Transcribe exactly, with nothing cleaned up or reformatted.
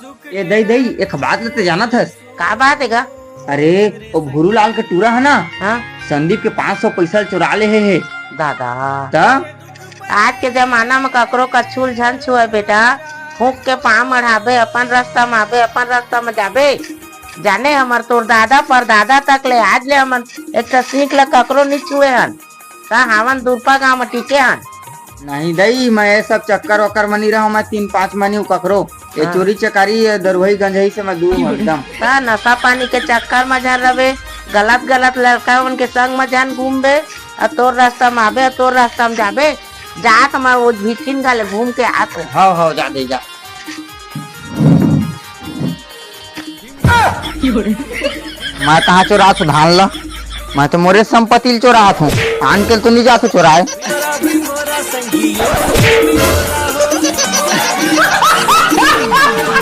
ए दई दई, एक बात ल ते जानत हस? का बात हे गा? अरे, ओ भूरू लाल के टूरा हे ना, हाँ? संदीप के पाँच सौ पैसा ल चुरा ले हे, हे। दादा। त? आज के जमाना म ककरो कछू ल झन छुए बेटा, फूंक के पाँव मढ़ाबे, अपन रास्ता म आबे, अपन रास्ता म जाबे। जाने हमर तोर दादा परदादा तक ले आज ले हमन एक ठा सींक ल ककरो नी छुए हन। का हावन दुरपा गांव म टिके हन। नहीं दई, मैं ये सब चक्कर वक्कर म नी रहूं, मैं तीन पांच म नी हूं ककरो। ये हाँ। चोरी चकारी, ये दरुहई गंजई से मैं दूर हूं एकदम। का नशा पानी के चक्कर म झन रबे, गलत गलत लड़का मन के संग म झन घूमबे, अ तोर रास्ता म आबे, अ तोर रास्ता म जाबे, जात म वो झिठिन घले घूम के आत हूं। हव, हव, जा दे, जा। मैं कहाँ चोरात हूँ धान ला? मैं तो मोरे संपत्ति ल चोरात हूँ, आन के ल तो नहीं जात हूँ चोराए।